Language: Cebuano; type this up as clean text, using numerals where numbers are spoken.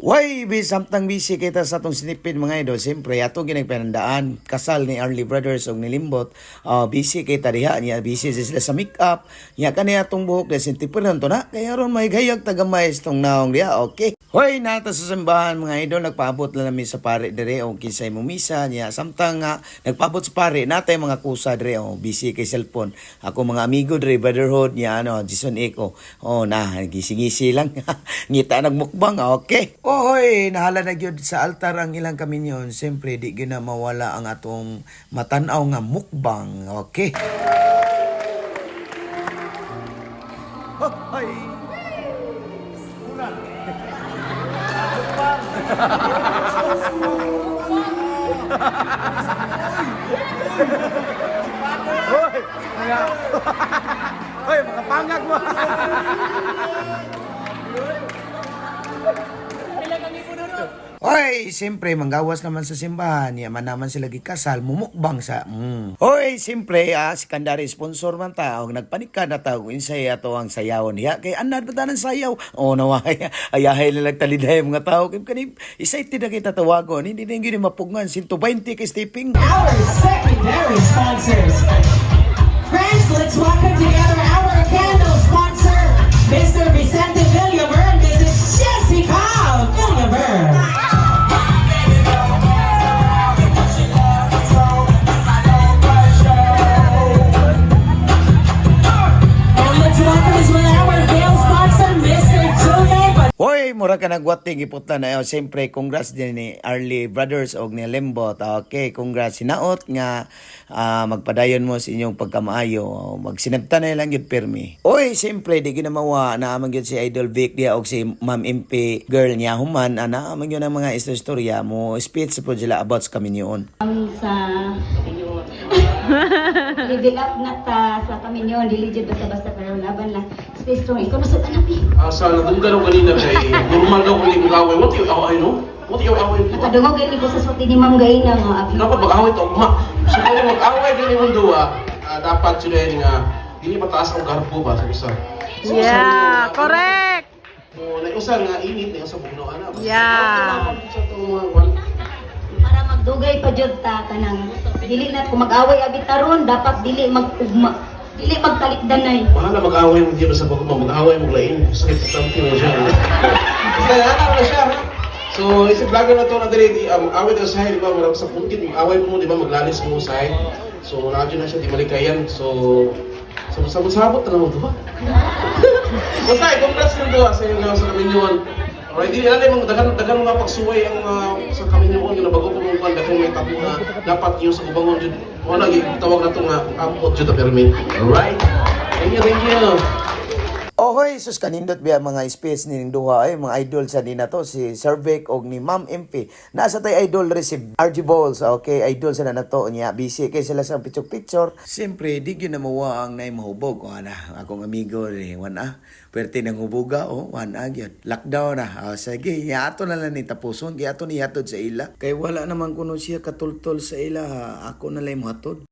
Way, samtang busy kita sa atong sinipid, mga idol. Siyempre, atong ginagpanandaan, kasal ni Arlie Brothers og nilimbot. Busy kita diha niya, busy sila sa make-up. Niya kani atong buhok dahil sintipiran to na. Kaya ron may gayag tagamay itong naong diha, okay. Hoy, nata sa simbahan, mga idol, nagpaabot lang namin sa pare dire o kinsay mumisa niya. Samtang nga nagpaabot sa pare, natay mga kusa dire o busy kay cellphone. Ako mga amigo dire, brotherhood niya ano, Jason Eco. Oh na, gising-gisi lang. Ngita nagmukbang, okay. Ohoy, nahala na gyud sa altar ang ilang kaminyon. Siyempre, di gyud na mawala ang atong matanaw nga mukbang, okay. Hoy. Hoy, mga Hoy, mga pangag mo. Hoy, siyempre manggawas naman sa simbahan, yaman naman sila gikasal, mumukbang sa. Hoy, siyempre si Kandari sponsor man ta, og nagpanika na ta og insay ato ang sayawon niya kay anad pa tanan sayaw. Oh, naway ayahay lang taliday mga tao kay kani excited na kita tawagon, hindi na gyud mapugngan 120 kay stepping. Our secondary sponsors. Friends, let's welcome together our candle sponsor, Mr. Vicente Villamer and Mrs. Jessica Villamer. And let's welcome as well our veil sponsor, Mr. Julian. Hoy, mura ka nagwating iputla na. Oh, siyempre, congrats din ni Arlie Brothers og ni Lembot. Okay, congrats. Hinaot nga magpadayon mo sa inyong pagkamaayo. Magsinabta na lang yun pirmi. Hoy, siyempre, di ginamawa na amang yun si Idol Vic diya og si Ma'am MP girl niya human. Ana, amang yun ang mga istorya mo. Speech po sila about sa kaminyoon. Ang sa level up na ta sa kaminyon, dili jud basta-basta pero laban lang. Stay strong. Ikaw na sa anak eh. Sa nadunggan ko kanina kay normal daw kung hindi mag-away. What yung away, no? What yung away? Nakadungog gani ko sa sulti ni Ma'am Gaina nga abi. Dapat mag-away to ugma. So kung mag-away din yung duwa, dapat sila yun nga dili mataas ang garbo ba sa usa. So, Yeah, correct. Mo na usa nga init na usa bugnaw ana. Yeah. Sa itong mga kwan. Para magdugay pa jud ta kanang dili na kung mag-away abi taron dapat dili mag-ugma. Dili magtalikdanay. Bahala mag-away mo di ba sa paguma, mag-away mo lain. Sakit sa something na siya. Basta ana na siya ha. So, isip vlogger na to na dili, di, mag-away daw sa di ba, marag sa bukid, mag-away mo, di ba, maglalis mo sa. So, radyo na siya, di malikayan. So, sabot-sabot na naman, di ba? Basta, eh, congrats ng duwa sa inyo sa Kaminyoon. Alright, di alam mga daghan daghan mga pagsuway ang sa Kaminyoon nga bago pa mong daghan may tabo nga dapat niyo sa kubangon jud. Mo na gitawag na to nga amot jud ta permi. Alright. Thank you, thank you. Ohoy, sus kanindot biya mga space ni duha ay mga idol sa nina to si Sir Vic og ni Ma'am MP. Nasa tay idol rin si RG Balls, okay, idol sa na to niya. Busy kay sila sa picture picture. Siyempre, di gyud na mawa ang nay mahubog. O ana, akong amigo rin, wan ah. Pwerte nang huboga, oh, wan ah, gyud. Lockdown na. Oh, sige, niya ato na lang ni tapuson, kay ato ni hatod sa ila. Kay wala naman kuno siya katultol sa ila, ha. Ako na lang mohatod.